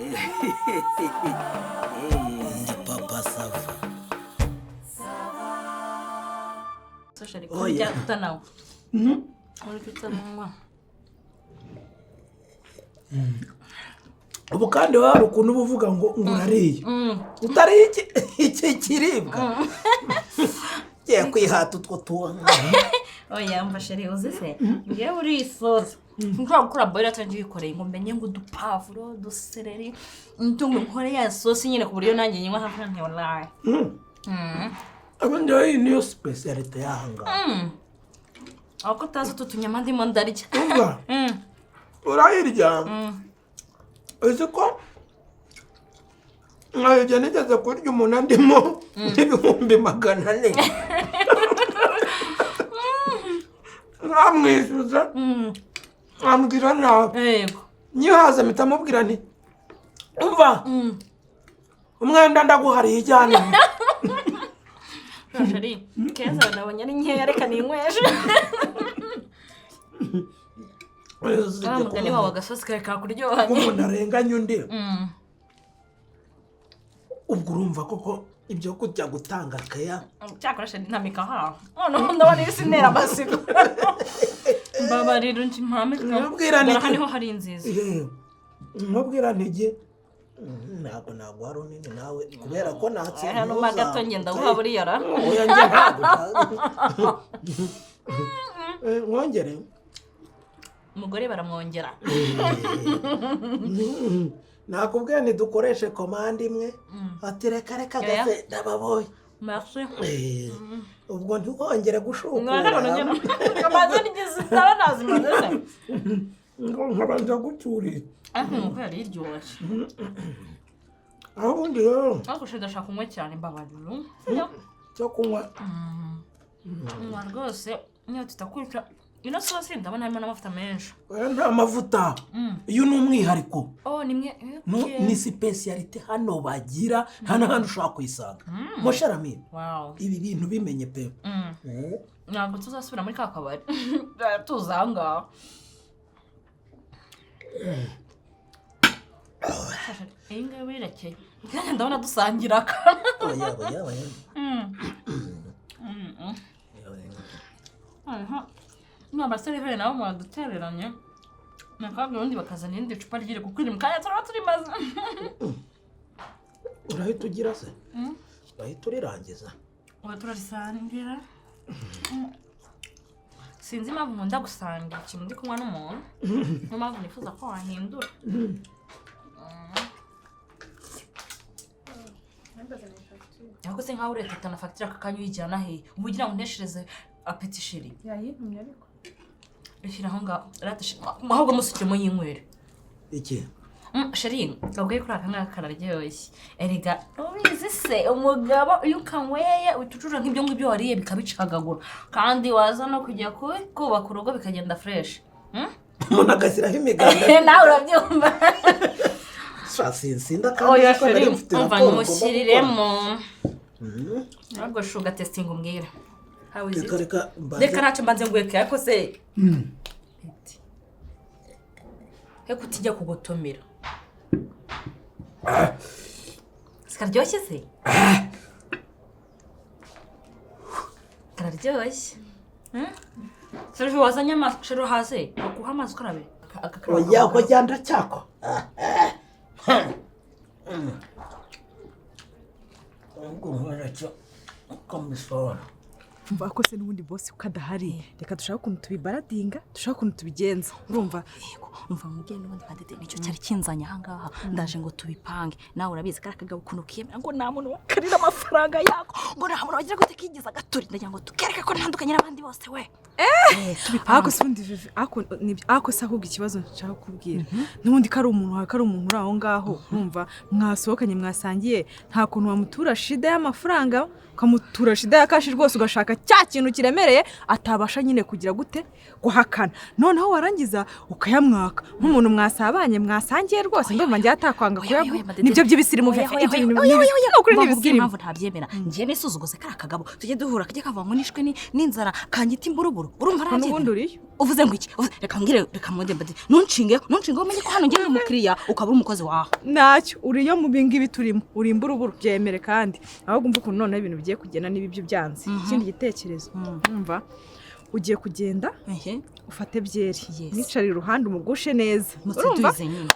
Ndi Papa Sava. Social. Oya. Kurya utanawe, uri kutananywa. Ubu kandi hari ukuntu uba uvuga ngo urariye utariye iki kiribwa, ngiye kwihata utwo tuntu. Oya, mva chéri, uzi se ngewe uri isosi nshobora gukora boil atangiye uyikoreye ngo menye ngo udupavuro, udusereri, ntungo nkore ya sosi nyine ku buryo nanjye nywa hafi ntiwaraye. Ubundi iyi niyo spécialité y'aha ngaha. Aho ko utazi utu tunyama ndimo ndarya. Umva, urayirya, uzi ko nkayirya nigeze kurya umuntu andimo 400,000, nkamwishyuza nkambwira nabi. Nyihaza mpita mubwira nti: "Umva, umwenda ndaguhariye, ijyane." Chéri, keza nabonye ari nkeya, reka ninyweshe. Wa mugani wawe, agasosi kare kakuryohanye. Umuntu arenganya undi. Ubwo urumva koko ibyo kujya gutanga keya. Cyakora chéri, ntamika haho, noneho ndabona isi intera amatsiko. Mbabarira unci mpame. Nubwira Dore aha niho hari inziza. Nkubwira ntigi ntabwo naguha runini nawe kubera ko natse. Hano ma gato, ngenda guha buriya ra. Oya, njye ntabwo mwongere. Umugore baramwongera. Nakubwiye ntidukoreshe commande imwe, ati: "Reka reka." Oya. Gase ndababoye. Merci. Ubwo ntiwongere gushukura. Amaze nigeze ndaba nazimaze se. Ngo nkabanza gucyurira. Ariko inkoko yari iryoshye. Aho ubundi rero. Ariko chéri, ndashaka kunywa cyane, mbabarira. Cyo kunywa. Nywa rwose niyo tutakwica. Ino sosi ndabona harimo n'amavuta menshi. Oya, nta mavuta. Uyu ni umwihariko. Oh, ni mwe. No, ni spécialité hano bagira, nta n'ahandi ushobora kuyisanga, mon cher ami. Ibi bintu bimenye pe. Ntabwo tuzasubira muri ka kabari, tuza aha ngaha. Iyi ngiyi irekeye kandi ndabona dusangira aka. Oya, oya, oya. Niba abaseriveri nabo muradutereranye, nakabwira ubundi bakazana irindi cupa ry'iri kuko iri mu kanya turaba turimaze. Urahita ugira se, urahita urirangiza. Ubu turarisangira. Sinzi impamvu nkunda gusangira ikintu ndi kunywa n'umuntu, niyo mpamvu nifuza ko wahindura. Ariko se nkaho ureta na fagitire aka kanya uyijyana he? Uba ugira ngo unteshereze appétit, chéri. Yayintumye ariko. Ishyira aho ngaho rata, ahubwo musukiremo yinywere. Iki? Chéri, kabwiye kuri aka ngaka kararyoshye. Erega ubizi se, umugabo iyo ukanyweye uhita ucura nk'ibyo ngibyo wariye bikabicagagura, kandi waza no kujya kubaka urugo bikagenda fresh. Umuntu agashyiraho imiganda. Nawe urabyumva. Sha, sinsinda kandi Oya. ko nari Chéri, mfite umva, raporo ngomba nyimushyiriremo. gukora. Ahubwo shuga testing umbwire. How is Reka it? reka mbanze. Reka ntacyo, mbanze ngweke. Ariko se he kutijya kugotomera sikaryoshye se? Kararyoshye. Chéri, wazanye amazi? Chéri, hasi baguha amazi ukarabe. Oya, oya, ndacyako ubwo nkoracyo komisora. Umva ko se n'ubundi boss ko adahari, reka dushake ukuntu tubibaradinga, dushake ukuntu tubigenza, urumva? Yego, umva mubyeyi, n'ubundi kadede nicyo cyari kinzanye ahangaha. Ndaje ngo tubipange. Nawe urabizi kariya kagabo ukuntu kiyemera ngo nta muntu wakarira amafaranga yako, ngo nta muntu wagira gute, kigize agaturi. Ndagira ngo tukereke ko ntandukanye n'abandi bose we. Tubipange. Ariko se ubundi Vivi, ariko se ahubwo ikibazo nshaka kukubwira n'ubundi ko ari umuntu wawe, ko ari umuntu uri aho ngaho, urumva, mwasohokanye, mwasangiye, nta kuntu wamutura shida y'amafaranga, ukamutura shida ya cash rwose, ugashaka cya kintu kiremereye atabasha nyine kugira gute, guhakana, noneho warangiza ukayamwaka. Wayakwaka nk'umuntu mwasabanye, mwasangiye rwose, ndumva njye atakwanga kuyaguha. Nibyo by'ibisirimu. Oya, fefe, oya, ibyo oya, bintu oya, oya, oya. ni ukuri Mba ni nkubwire ibisirimu. Impamvu ntabyemera, njye nisuzuguze kariya kagabo tujye duhura kajya kavuga ngo nishwe n'inzara kanyita imburuburu, urumva? Ko n'ubundi Arabyemera. uriyo. Uvuze ngo iki? Reka mbwire, reka mwende mbadi, ntunshingeho, ntunshingeho, umenye ko hano ngewe uri umukiriya, ukaba uri umukozi waho. Ntacyo uriyo mu bingibi turimo, uri imburuburu, byemere. Kandi ahubwo umva ukuntu noneho ibintu bigiye kugenda. Niba ibyo byanze, ikindi gitekerezo, umva, ugiye kugenda ufate byeri, mwicare iruhande, umugushe neza, urumva? Museduze nyine.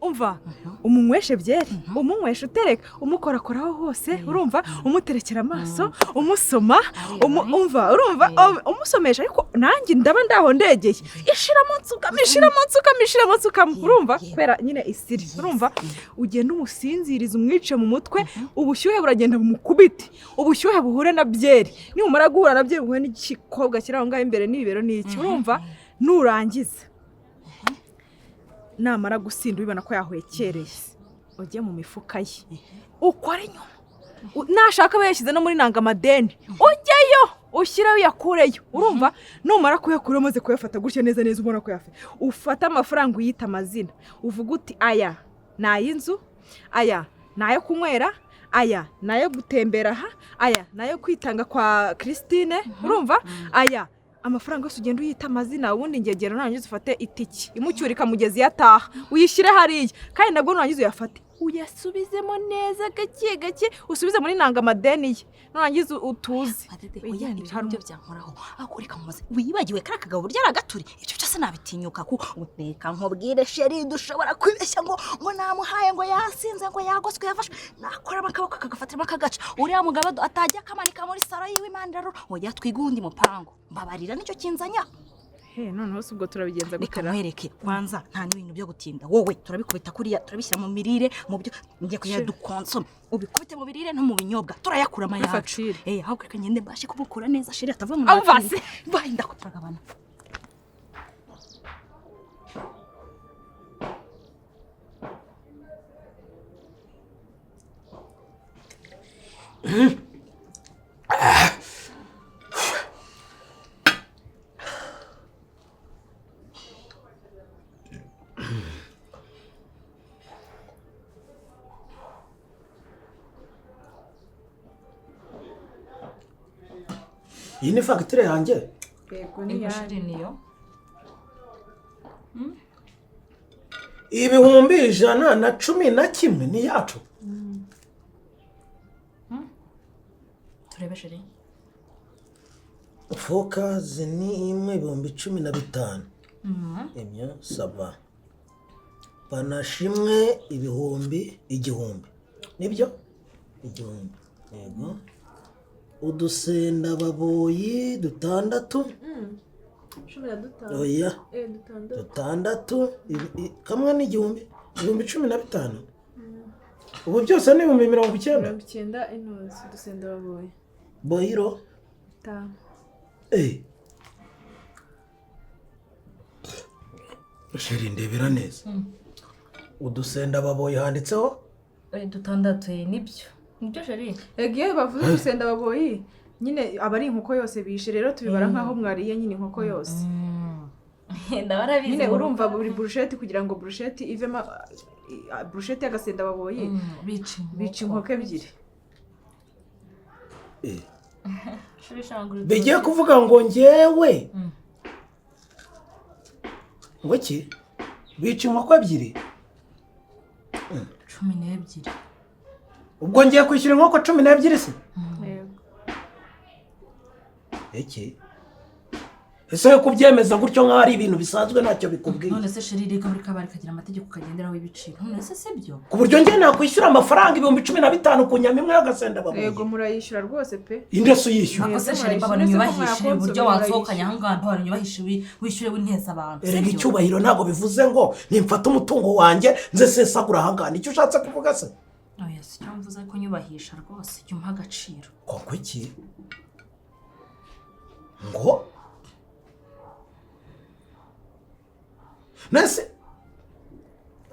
Umva, umunyweshe byeri, umunyweshe utereka, umukorakoraho hose, urumva, umuterekera amaso, umusoma, umva, urumva, umusomesha. Ariko nanjye ndaba ndaho ndegeye, ishiramo nsukamo, ishiramo nsukamo, ishiramo nsukamo, urumva, kubera nyine isiri, urumva, ugenda umusinziriza, umwice mu mutwe, ubushyuhe buragenda bumukubite, ubushyuhe buhure na byeri. Nimumara guhura na byeri, buhure n'igikobwa kiri aho ngaho imbere n'ibibero n'iki, urumva, nurangiza, namara gusinda, ubibona ko yahwekereye, ujye mu mifuka ye, ukore inyuma. Nashaka abe yashyize no muri nangamadeni, ujyeyo ushyireyo, uyakureyo, urumva? Numara kuyakura, umaze kuyafata gutya neza neza, ubona ko uyafite, ufate amafaranga, uyite amazina, uvuge uti: "Aya ni ay'inzu, aya ni ayo kunywera, aya ni ayo gutembera aha, aya ni ayo kwitanga kwa Christine," urumva? Aya amafaranga yose ugenda uyita amazina. Ubundi ngegero, nurangiza ufate itiki imucyura ikamugeza iyo ataha, uyishyire hariya. Kandi nabwo nurangiza uyafate, uyasubizemo neza, gake gake, usubize muri nangamadeni ye. Nurangiza utuze. Madede, oya. Wigendere, Ibyo hari nibyo byankoraho. Ahubwo reka mubaze, wibagiwe kariya kagabo burya aragaturi? Ibyo byose nabitinyuka ku? Reka nkubwire, chéri, dushobora kwibeshya ngo namuhaye, ngo yasinze, ngo yagoswe, yafashwe, nakoramo akaboko kagafatiramo akagaca uriya mugabo atajya akamanika muri saro yiwe. Imana irarura. Oya, twiga uwundi mupango, mbabarira, nicyo kinzanya. He, noneho si ubwo turabigenza Reka gutera? nkwereke kwanza, nta n'ibintu byo gutinda. Wowe turabikubita kuriya, turabishyira mu mirire, mu byo ngiye kugira dukonsome, ubikubite mu birire no mu binyobwa, turayakuramo Kuri ayacu. Facture. Eh, ahubwo reka ngende mbashe kumukura neza, chéri, atava mu Umva se. bayi ndakuturagabana. Iyi ni fagitire yanjye? Yego. Ego chéri, niyo. 111,000 ni yacu? Turebe, chéri. Fokazi ni imwe 15,000, ibyo ça va. Panaché imwe 1,000, nibyo, 1,000, yego. Udusenda baboyi dutandatu. 15. Oya. Dutandatu. Dutandatu, kamwe ni 1,000, 15,000. Ubu byose ni 90,000. 90 intuzi udusenda baboye. Boyiro? 5. Eh. Chéri, ndebera neza, udusenda baboyi handitseho. Dutandatu, nibyo, nibyo, chéri. Ego, iyo bavuze udusenda baboyi nyine aba ari inkoko yose bishe. Rero tubibara nk'aho mwariye nyine inkoko yose. Ndabarabizi. Nyine urumva, buri burusheti, kugira ngo burusheti ivemo, burusheti y'agasenda baboyi, bica inkoko. Bica inkoko ebyiri. Eh. Chéri, shangura. Bigiye kuvuga ngo ngewe ngo iki, bica inkoko ebyiri? 12. Ubwo ngiye kwishyura inkoko 12 se? Yego. Iki ese yo kubyemeza gutyo nk'aho ari ibintu bisanzwe, ntacyo bikubwiye? None se chéri, reka buri kabari kagira amategeko kagenderaho y'ibiciro. None se si byo? Ku buryo ngewe nakwishyura amafaranga 15,000 ku nyama imwe y'agasenda Yego. babuye? Murayishyura rwose pe. Inde se uyishyura? Ako se Yego, chéri, mbabara murayishyura. unyubahishe Ese ko uburyo mwayakonsomye, wansohokanye aha ngaha, mbabara unyubahishe, wishyure w'inteza abantu. Erega Sibyo? icyubahiro ntabwo bivuze ngo nimfate umutungo wanjye nze sesagura ahangaha. Nicyo ushatse kuvuga se? Oya, si cyo mvuze, ariko nyubahisha rwose, jya umpa agaciro. Koko iki ngo nese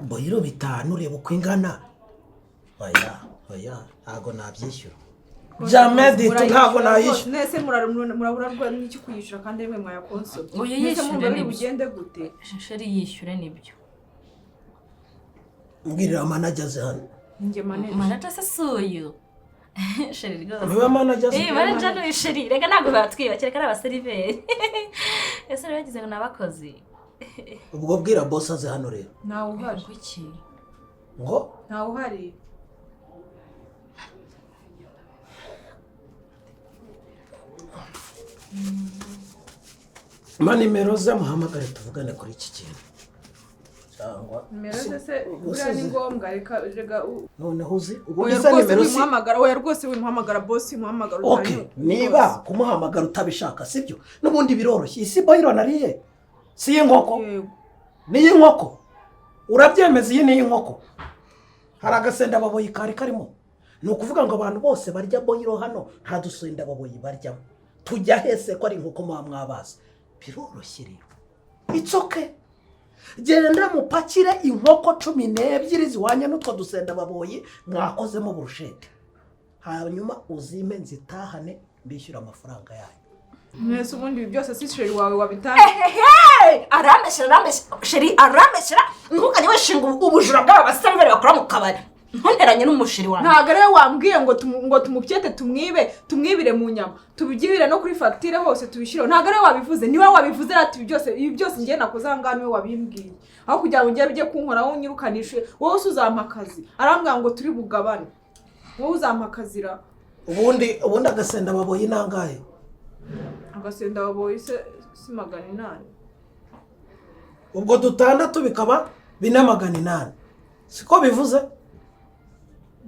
boyiro 5, reba uko ingana. Oya, oya, ntabwo nabyishyura. Jamais du tout, ntabwo nayishyura. Nese murabura n'iki kuyishyura kandi rimwe mwayakonsomye? Oya, Nese yishyure mwumva biri nibyo. bugende gute? Chéri, yishyure nibyo. Mbwirira manager aze hano. Njye manager? Manager se si uyu, chéri, rwose. Niwe manager aze. Eh, manager ni uyu, chéri. Reka, ntabwo batwiba, kereka ari abaseriveri. Ese rero bagize ngo ni abakozi. Ubwo bwira boss aze hano rero. Ntawe uhari. Kuki? Ngo? Ntawe uhari. Ma nimero ze, muhamagare tuvugane kuri iki kintu cyangwa Nimero ze se Gusa buriya ni ngombwa? Reka reka Noneho uzi ubundi Oya se rwose nimero si wimuhamagara, oya rwose wimuhamagara, boss, wimuhamagara. Okay, niba kumuhamagara utabishaka, sibyo, n'ubundi biroroshye. Isi boyiro nariye si iy'inkoko? Yego. Ni iy'inkoko, urabyemeza? Iyi ni iy'inkoko. Hari agasenda baboyi kari karimo. Ni ukuvuga ngo abantu bose barya boyiro hano nta dusenda baboyi baryamo. Tujya hese ko ari inkoko muba mwabaza? Biroroshye rero, it's okay. Genda mupakire inkoko 12 ziwanye n'utwo dusenda baboyi mwakozemo burushete, hanyuma uzime nzitahane, mbishyura amafaranga yayo. Mwese ubundi ibi byose si chéri wawe wabitanze? Arambeshyera, arambeshyera, chéri, arambeshyera. Ntukajye wishinga ubujura bw'aba baseriveri bakora mu kabari. Ntunteranye n'umusheri wanjye. Ntabwo ariwe wambwiye ngo ngo tumupyete, tumwibe, tumwibire mu nyama, tubyibire no kuri fagitire hose tubishyireho? Ntabwo ariwe wabivuze? Niwe wabivuze rati ibi byose njye nakoze aha ngaha, niwe wabimbwiye. Aho kugira ngo njye bijye kunkoraho unyirukanishe, wowe se uzampa akazi? Arambwira ngo turi bugabane, wowe uzampa akazira? Ubundi agasenda baboyi nangahe? Agasenda baboye se si 800? Ubwo dutandatu bikaba 4,800, siko bivuze?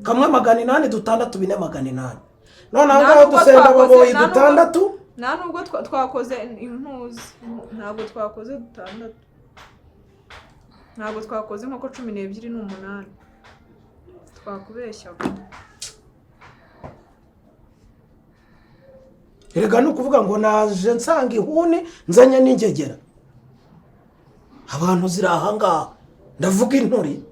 Kamwe 800, dutandatu 4,800. None aho Nta ngaho nubwo dusenda baboyi dutandatu. Nta nubwo twakoze intuzi, ntabwo twakoze dutandatu, ntabwo twakoze inkoko 12, ni umunani. Twakubeshyaga. Erega ni ukuvuga ngo naje nsanga ihuni, nzanye n'ingegera. Abantu ziri aha ngaha, ndavuga inturi.